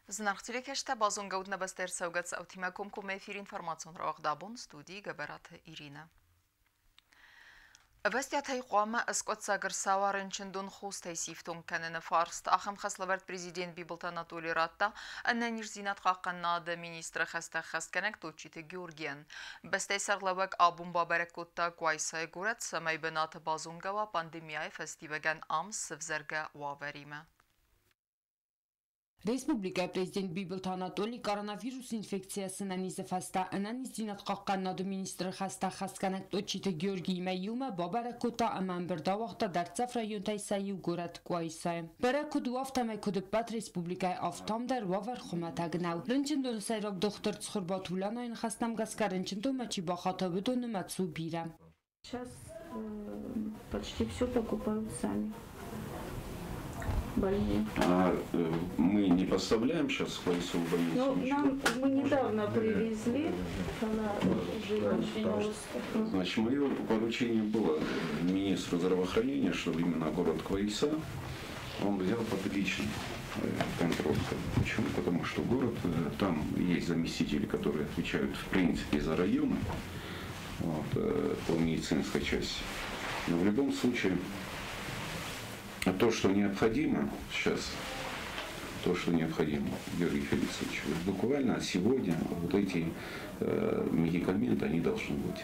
Зынаргъ телекӕсджытӕ, базонгӕ ут нӕ бӕстӕ ӕрцӕугӕ цаутимӕ комкоммӕ эфир информацион рауагъд абон, студийы Гӕбӕраты Иринӕ. Ӕвӕстиатӕй хъуамӕ ӕскъуыддзаг ӕрцӕуа рынчындон хостӕй сифтонг кӕныны фарст. Ахӕм хӕслӕвӕрд президент Бибылты Анатолий радта ӕнӕниздзинад хъахъхъӕнынады министры хӕстӕ ӕххӕстгӕнӕг Тотчиты Георгийӕн. Бӕстӕйы сӕргълӕууӕг абон бабӕрӕг кодта Къуайсайы горӕт, цӕмӕй бынаты базонгӕ уа пандемияйы фӕстиуӕгӕн ам сывзӕргӕ уавӕримӕ. Республикӕйы президент Бибылты Анатолий коронавирусы инфекцийӕ сынӕнизы фӕстӕ ӕнӕниздзинад хъахъхъӕнынады министры хӕстӕ ӕххӕстгӕнӕг Тотчиты Георгиимӕ иумӕ бабӕрӕг кодта ӕмӕ ӕмбырд ауагъта дӕрддзӕф районтӕй сӕ иу горӕт Къуайсайы. Бӕрӕг куыд у, афтӕмӕй куыд ӕппӕт республикӕйы, афтӕ дӕр уавӕр хуымӕтӕг нӕу. Рынчындоны сӕйраг дохтыр Цхуырбаты Улянайы ныхӕстӕм гӕсгӕ рынчындонмӕ чи бахата, уыдон нымӕц у бирӕ. Сейчас почти все покупают сами больные. А мы не поставляем сейчас в Квайсу больницу? Ну, нам мы недавно привезли, она уже очень. Значит, мое поручение было министру здравоохранения, чтобы именно город Квайса он взял под личный контроль. Почему? Потому что город, там есть заместители, которые отвечают в принципе за районы, вот, по медицинской части. Но в любом случае, то, что необходимо сейчас, то, что необходимо, Георгий Феликсович, буквально сегодня вот эти медикаменты, они должны быть.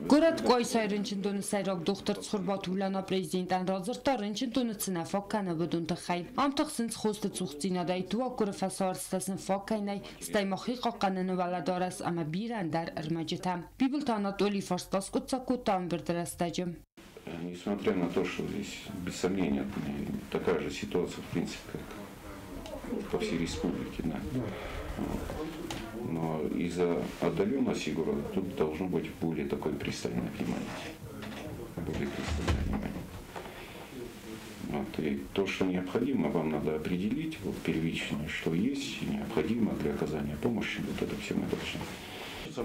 Горӕт Къуайсайы рынчындоны сӕйраг дохтыр Цхуырбаты Уляна президентӕн радзырдта рынчындоны цы нӕ фаг кӕны, уыдон тыххӕй. Ам тыхсынц хосты цухдзинадӕй, туаггуыры фӕсарцтӕ сын фаг кӕй нӕй, стӕй ма хи хъахъхъӕныны уӕлӕдарӕс ӕмӕ бирӕ ӕндӕр ӕрмӕджытӕ. Бибылты Анатолий фарста скъуыддзаг кодта ӕмбырды рӕстӕджы. Несмотря на то, что здесь, без сомнения, такая же ситуация, в принципе, как по всей республике, да. Но из-за отдаленности города тут должно быть более такое пристальное внимание. Более пристальное внимание. Вот, и то, что необходимо, вам надо определить, вот, первично, что есть необходимо для оказания помощи, вот это все мы должны.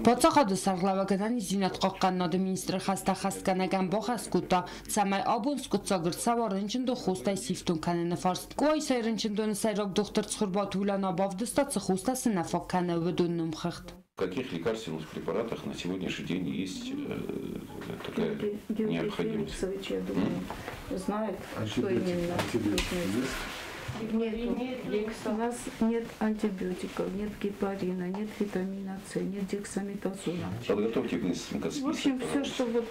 Паддзахады сӕргълӕууӕг ӕнӕниздзинад хъахъхъӕнынады министры хӕстӕ ӕххӕстгӕнӕгӕн бахӕс кодта, цӕмӕй абон скъуыддзаг ӕрцӕуа рынчындон хостӕй сифтонг кӕныны фарст. Къуайсайы рынчындоны сӕйраг дохтыр Цхуырбаты Уляна бавдыста, цы хостӕ сын нӕ фаг кӕны, уыдон номхыгъд. В каких лекарственных препаратах на сегодняшний день есть такая Георгий необходимость? Феликсович, я думаю, знает, что именно. Нет, у нас нет антибиотиков, нет гепарина, нет витамина С, нет дексаметазона. Подготовьте быстренько список. В общем, все, что вот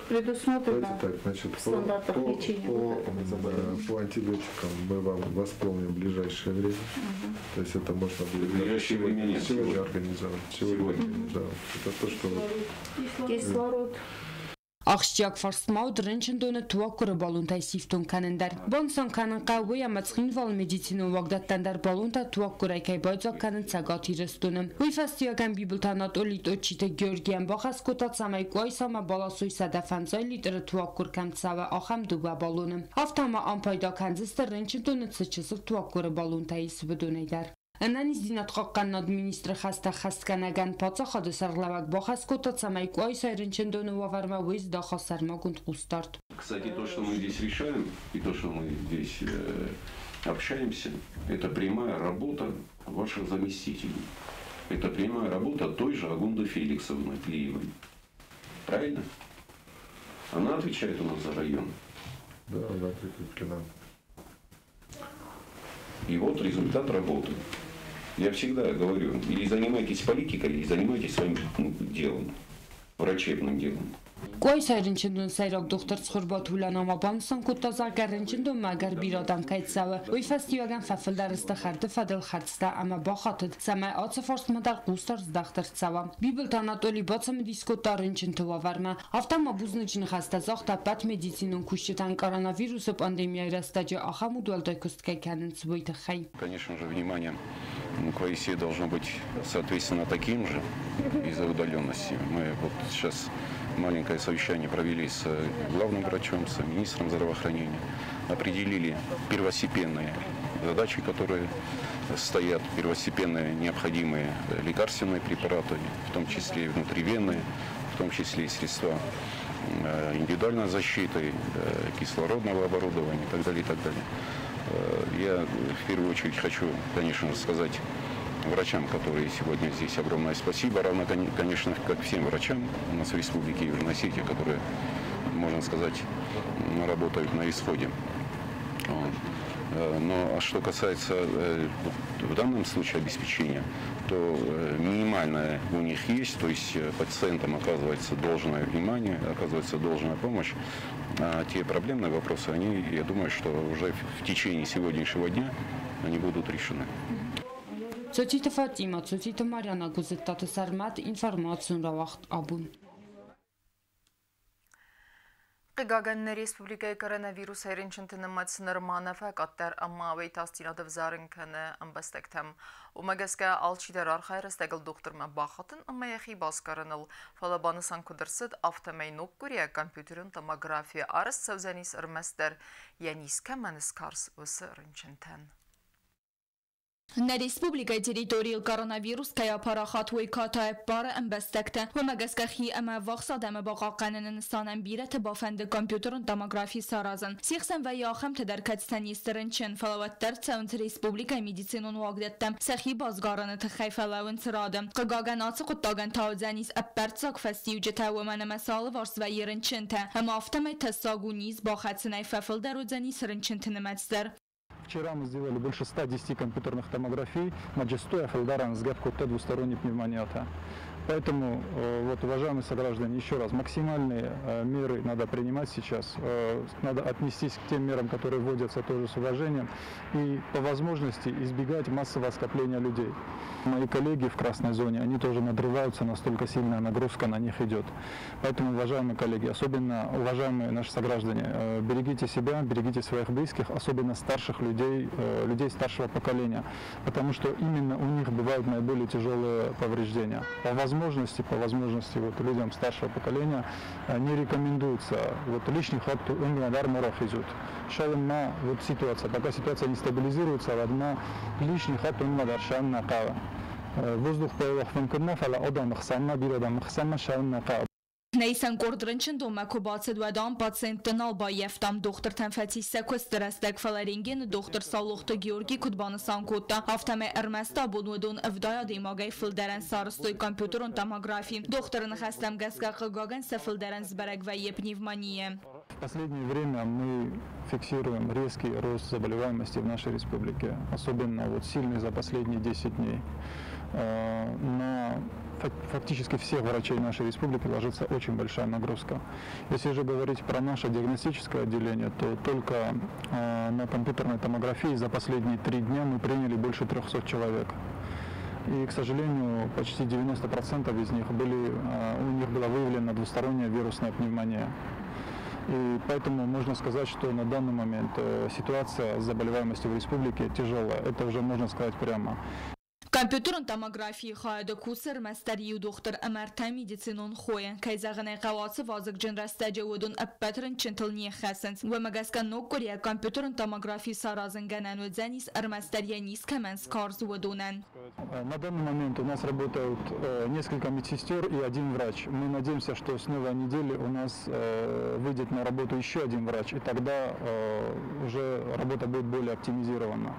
предусмотрено Давайте так, значит, в стандартах лечения. По антибиотикам мы вам восполним в ближайшее время. То есть это можно будет В ближайшее время нет, сегодня сегодня. организовать. Сегодня, Сегодня. да. Это то, что вот Кислород. Ахсджиаг фарст ма уыд рынчындоны туаггуыры баллонтӕй сифтонг кӕнын дӕр. Банысан кӕнын хъӕуы, ӕмӕ Цхинвалы медицинон уагдӕттӕн дӕр баллонтӕ туаггуырӕй кӕй байдзаг кӕнын Цӕгат Ирыстоны. Уый фӕстиуӕгӕн Бибылты Анатолий Тотчиты Георгийӕн бахӕс кодта, цӕмӕй Къуайсамӕ баласой 150 литры туаггуыр кӕм цӕуы, ахӕм дыууӕ баллоны. Афтӕ ма ам пайда кӕндзысты рынчындоны цы чысыл туаггуыры баллонтӕ ис, уыдонӕй дӕр. Ӕнӕниздзинад хъахъхъӕнынады министры хӕстӕ ӕххӕстгӕнӕгӕн паддзахады сӕргълӕууӕг бахӕс кодта, цӕмӕй Къуайсайы рынчындоны уавӕрмӕ уый здаха сӕрмагонд хъусдард. Кстати, то, что мы здесь решаем, и то, что мы здесь общаемся, это прямая работа ваших заместителей. Это прямая работа той же Агунды Феликсовны Плиевой. Правильно? Она отвечает у нас за район. Да, она прикреплена. И вот результат работы. Я всегда говорю, или занимайтесь политикой, или занимайтесь своим делом, врачебным делом. Къуайсайы рынчындоны сӕйраг дохтыр Цхуырбаты Уляна ма банысан кодта, зӕгъгӕ, рынчындонмӕ ӕгӕр бирӕ адӕм кӕй цӕуы, уый фӕстиуӕгӕн фӕфылдӕр сты хӕрды фӕдыл хӕрдзтӕ ӕмӕ бахатыд, цӕмӕй ацы фарстмӕ дӕр хъусдард здӕхт ӕрцӕуа. Бибылты Анатолий бацымыдис кодта рынчынты уавӕрмӕ. Афтӕ ма бузныджы ныхӕстӕ загъта ӕппӕт медицинон кусджытӕн коронавирусы пандемияйы рӕстӕджы ахӕм удуӕлдай куыст кӕй кӕнынц, уый тыххӕй. Конечно же, внимание к Квайсе должно быть, соответственно, таким же из-за удаленности. Мы вот сейчас маленькое совещание провели с главным врачом, с министром здравоохранения. Определили первостепенные задачи, которые стоят, первостепенные необходимые лекарственные препараты, в том числе и внутривенные, в том числе и средства индивидуальной защиты, кислородного оборудования и так далее, и так далее. Я в первую очередь хочу, конечно же, сказать врачам, которые сегодня здесь, огромное спасибо. Равно, конечно, как всем врачам у нас в Республике Южная Осетия, которые, можно сказать, работают на исходе. Но что касается в данном случае обеспечения, то минимальное у них есть, то есть пациентам оказывается должное внимание, оказывается должная помощь. А те проблемные вопросы, они, я думаю, что уже в течение сегодняшнего дня они будут решены. Цоциты Фатима, Цоциты Марьяна, Гузеттаты Сармат, информацион рауагъд абон. Хъыгагӕн, нӕ республикӕйы коронавирусӕй рынчынты нымӕц нырма нӕ фӕкъаддӕр ӕмӕ уый тасдзинад ӕвзарын кӕны ӕмбӕстӕгтӕм. Уымӕ гӕсгӕ алчидӕр архайы рӕстӕгыл дохтырмӕ бахатын ӕмӕ йӕхи басгарыныл. Фӕлӕ банысан куыд ӕрцыд, афтӕмӕй ног къуырийӕ компьютерон томография арӕзт цӕудзӕнис ӕрмӕстдӕр йӕ низ кӕмӕн скарз, уыцы рынчынтӕн. Нӕ республикӕйы территорийыл коронавирус кӕй апарахат, уый катай ӕппары ӕмбӕстӕгты. Уымӕ гӕсгӕ хи ӕмӕ ӕввахс адӕмы бахъахъхъӕныны нысанӕн бирӕты бафӕнды компьютерон томографи саразын. Се хсӕн вӕййы ахӕмтӕ дӕр, кӕцытӕн низты рынчын, фӕлӕ уӕддӕр цӕуынц республикӕйы медицинон уагдӕттӕм сӕхи басгарыны тыххӕй фӕлӕууынц рады. Хъыгагӕн, ацы хъуыддагӕн та уыдзӕнис ӕппӕрццаг фӕстиуджытӕ, уымӕн ӕмӕ сӕ алыварс вӕййы рынчынтӕ, ӕмӕ афтӕмӕй тӕссаг у низ бахӕцынӕй фӕфылдӕр уыдзӕнис рынчынты нымӕц дӕр. Вчера мы сделали больше 110 компьютерных томографий, маджестоя фылдӕрӕн сгӕпп кодта двусторонний пневмония. Поэтому, вот, уважаемые сограждане, еще раз, максимальные меры надо принимать сейчас, надо отнестись к тем мерам, которые вводятся, тоже с уважением, и по возможности избегать массового скопления людей. Мои коллеги в красной зоне, они тоже надрываются, настолько сильная нагрузка на них идет. Поэтому, уважаемые коллеги, особенно уважаемые наши сограждане, берегите себя, берегите своих близких, особенно старших людей, людей старшего поколения, потому что именно у них бывают наиболее тяжелые повреждения. По возможности вот, людям старшего поколения не рекомендуется вот, лишних идет. Шалма вот ситуация, пока ситуация не стабилизируется, одна лишних воздух фӕлӕ адӕмы хсӕнмӕ, бирӕ адӕмы хсӕнмӕ цӕуын нӕ хъӕуы. Нӕ исӕн къорд рынчындонмӕ куы бацыд, уӕд ам пациентты нал баййӕфтам. Дохтыртӕн фӕцис сӕ куысты рӕстӕг, фӕлӕ рентгены дохтыр Саулохты Георгий куыд банысан кодта, афтӕмӕй ӕрмӕст абон уыдон 70 адӕймагӕй фылдӕрӕн сарӕзтой компьютерон томографи. Дохтыры ныхӕстӕм гӕсгӕ, хъыгагӕн, сӕ фылдӕрӕн сбӕрӕг вӕййы пневмония. В последнее время мы фиксируем резкий рост заболеваемости в нашей республике, особенно вот сильный за последние 10 дней. На фактически всех врачей нашей республики ложится очень большая нагрузка. Если же говорить про наше диагностическое отделение, то только на компьютерной томографии за последние 3 дня мы приняли больше 300 человек. И, к сожалению, почти 90% из них у них была выявлена двусторонняя вирусная пневмония. И поэтому можно сказать, что на данный момент ситуация с заболеваемостью в республике тяжелая. Это уже можно сказать прямо. Компьютерон томографийы хайады кусы ӕрмӕстдӕр иу дохтыр ӕмӕ ӕртӕ медицинон хойы. Кӕй зӕгъын ӕй хъӕуы, ацы вазыгджын рӕстӕджы уыдон ӕппӕт рынчынтыл не ххӕссынц. Уымӕ гӕсгӕ ног къуырийӕ компьютерон томографи саразын гӕнӕн уыдзӕнис ӕрмӕстдӕр йӕ низ кӕмӕн скарз, уыдонӕн. На данный момент у нас работают несколько медсестер и один врач. Мы надеемся, что с новой недели у нас выйдет на работу еще один врач, и тогда уже работа будет более оптимизирована.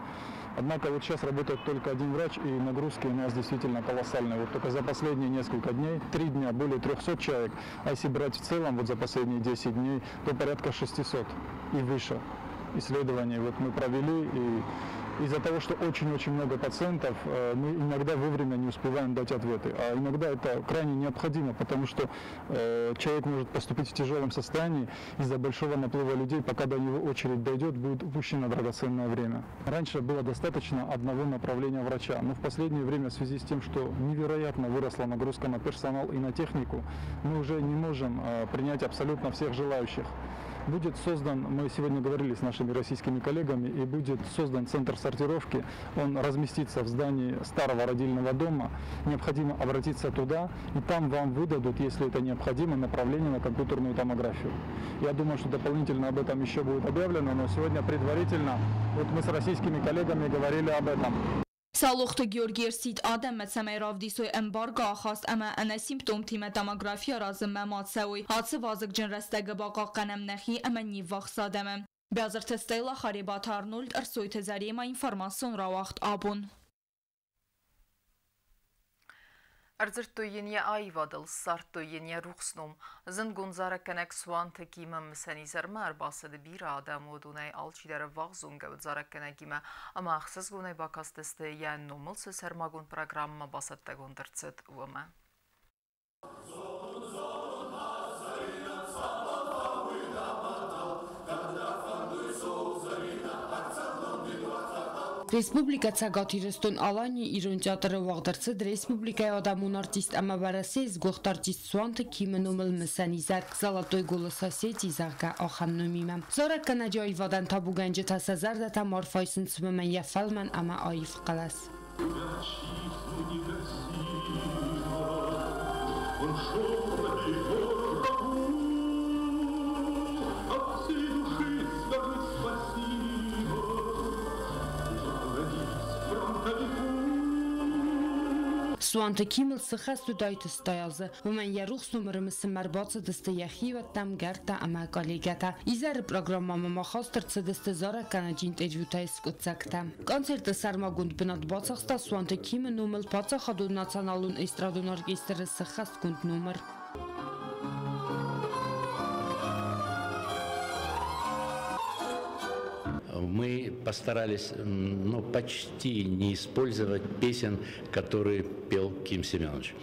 Однако вот сейчас работает только один врач, и нагрузки у нас действительно колоссальные. Вот только за последние несколько дней, 3 дня более 300 человек, а если брать в целом вот за последние 10 дней, то порядка 600 и выше исследований вот мы провели. И из-за того, что очень-очень много пациентов, мы иногда вовремя не успеваем дать ответы. А иногда это крайне необходимо, потому что человек может поступить в тяжелом состоянии из-за большого наплыва людей, пока до него очередь дойдет, будет упущено драгоценное время. Раньше было достаточно одного направления врача, но в последнее время в связи с тем, что невероятно выросла нагрузка на персонал и на технику, мы уже не можем принять абсолютно всех желающих. Будет создан, мы сегодня говорили с нашими российскими коллегами, и будет создан центр сортировки. Он разместится в здании старого родильного дома. Необходимо обратиться туда, и там вам выдадут, если это необходимо, направление на компьютерную томографию. Я думаю, что дополнительно об этом еще будет объявлено, но сегодня предварительно вот мы с российскими коллегами говорили об этом. Саулохты Георги ӕрсидт адӕммӕ, цӕмӕй равдисой ӕмбаргӕ ахаст ӕмӕ ӕнӕ симптомтимӕ томографи аразынмӕ ма цӕуой. Ацы вазыгджын рӕстӕгы бахъахъхъӕнӕм нӕхи ӕмӕ не ввахс адӕмы. Бязырты Стелла, Харебаты Арнольд, Ӕрсойты Зарема, информацион рауагъд «Абон». Ӕрдзырдтой йын йӕ аивадыл, ссардтой йын йӕ рухс ном. Зындгонд зарӕггӕнӕг Суанты Кимы мысӕн изӕрмӕ ӕрбацыд бирӕ адӕм, уыдонӕй алчидӕр ӕввахс зонгӕ уыд зарӕггӕнӕгимӕ ӕмӕ ӕхсызгонӕй бакастысты, йӕ номыл цы сӕрмагонд программӕ бацӕттӕгонд ӕрцыд, уымӕ. Республикӕ Цӕгат Ирыстон-Аланийы Ирон театры уагъд ӕрцыд республикӕйы адӕмон артист ӕмӕ Уӕрӕсейы сгуыхт артист Суанты Кимы номыл мысӕн изӕр «Золотой голос Осетии», зӕгъгӕ, ахӕм номимӕ. Зарӕггӕнӕджы аивадӕн табугӕнджытӕ сӕ зӕрдӕтӕм арф айсынц уымӕн йӕ фӕлмӕн ӕмӕ аив хъӕлӕс. Суанты Кимыл цы хӕс уыдаид 80 азы, уымӕн йӕ рухс ном ӕрымысынмӕ ӕрбацыдысты йӕ хиуӕттӕ, ӕмгӕрттӕ ӕмӕ коллегӕтӕ. Изӕры программӕмӕ ма хаст ӕрцыдысты зарӕггӕнӕджы интервьютӕй скъуыддзӕгтӕ. Концерты сӕрмагонд бынат бацахста Суанты Кимы номыл паддзахадон националон эстрадон оркестры сӕххӕстгонд номыр. Мы постарались, ну, почти не использовать песен, которые пел Ким Семенович.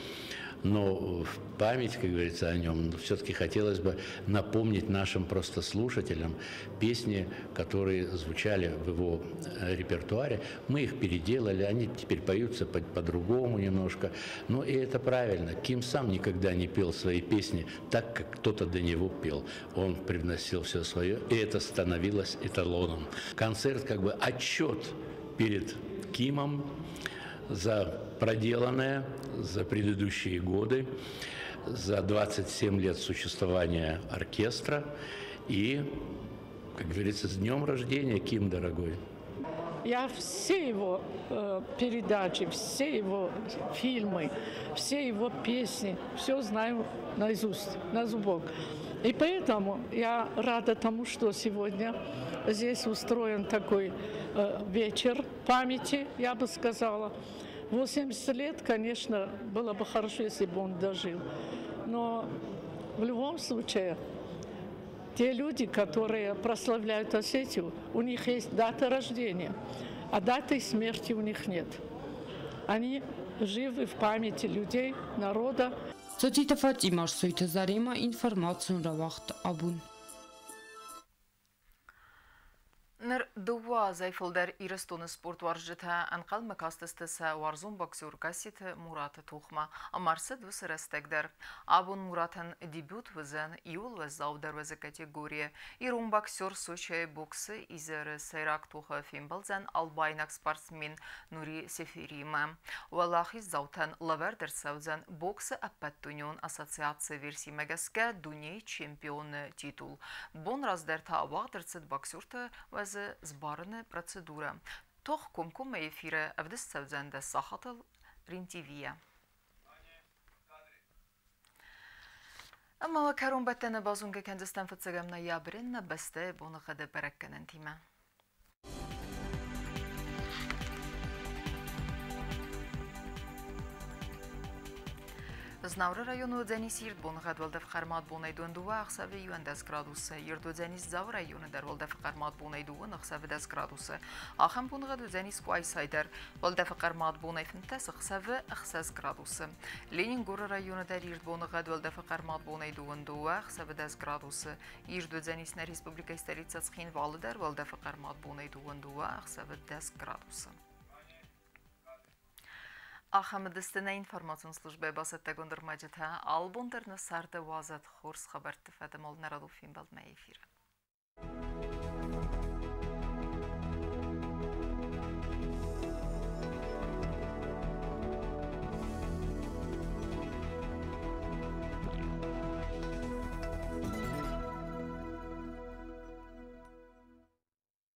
Но в память, как говорится, о нем все-таки хотелось бы напомнить нашим просто слушателям песни, которые звучали в его репертуаре. Мы их переделали, они теперь поются по-другому немножко. Но и это правильно. Ким сам никогда не пел свои песни так, как кто-то до него пел. Он привносил все свое, и это становилось эталоном. Концерт как бы отчет перед Кимом за проделанное за предыдущие годы, за 27 лет существования оркестра. И, как говорится, с днем рождения, Ким, дорогой. Я все его передачи, все его фильмы, все его песни, все знаю наизусть, на зубок. И поэтому я рада тому, что сегодня здесь устроен такой вечер памяти, я бы сказала. 80 лет, конечно, было бы хорошо, если бы он дожил. Но в любом случае, те люди, которые прославляют Осетию, у них есть дата рождения, а даты смерти у них нет. Они живы в памяти людей, народа. Цоциты Фатима, Ӕрсойты Зарема, информацион рауагъд «Абон». Ныр 2 азӕй фылдӕр Ирыстоны спортуарзджытӕ ӕнхъӕлмӕ кастысты сӕ уарзон боксер Гасситы Мураты тохмӕ. Ӕмӕ ӕрцыд уыцы рӕстӕг дӕр. Абон Муратӕн дебют уыдзӕн иууыл уӕззаудӕр уӕзы категорийы. Ирон боксер Сочӕйы боксы изӕры сӕйраг тохы фембӕлдзӕн албайнаг спортсмен Нури Сефериимӕ. Уӕлахиздзаутӕн лӕвӕрд ӕрцӕудзӕн боксы ӕппӕтдунеон ассоциацийы версимӕ гӕсгӕ дунейы чемпионы титул. Бон раздӕр та уагъд ӕрцыд боксерты уӕзы сбарыны процедурӕ. Тох комкоммӕ эфиры ӕвдыст цӕудзӕн 10 сахатыл Рен-ТВ-йӕ. Ӕмӕ уӕ кӕронбӕттӕны базонгӕ кӕндзыстӕм 1 ноябры нӕ бӕстӕйы боныгъӕды бӕрӕггӕнӕнтимӕ. Знауыры районы уыдзӕнис ирд боныгъӕд, уӕлдӕф хъӕрмад бонӕй 2 ӕхсӕвы 11 градусы. Ирд уыдзӕнис Дзауы районы дӕр, уӕлдӕфы хъӕрмад бонӕй 2 ӕхсӕвы 10 градусы. Ахӕм боныгъӕд уыдзӕнис Къуайсайы дӕр, уӕлдӕфы хъӕрмад бонӕй 15 ӕхсӕвы 6 градусы. Ленингоры районы дӕр ирд боныгъӕд, уӕлдӕфы хъӕрмад бонӕй 2 ӕхсӕвы 10 градусы. Ирд уыдзӕнис нӕ республикӕйы столицӕ Цхинвалы дӕр, уӕлдӕфы хъӕрмад бонӕй 2 ӕхсӕвы 10 градусы. Ахӕм уыдысты нӕ информацион службӕйы бацӕттӕгонд ӕрмӕджытӕ. Алы бон дӕр нӕ царды уадзӕд хорз хабӕртты фӕдыл нӕ радон фембӕлдмӕ эфиры.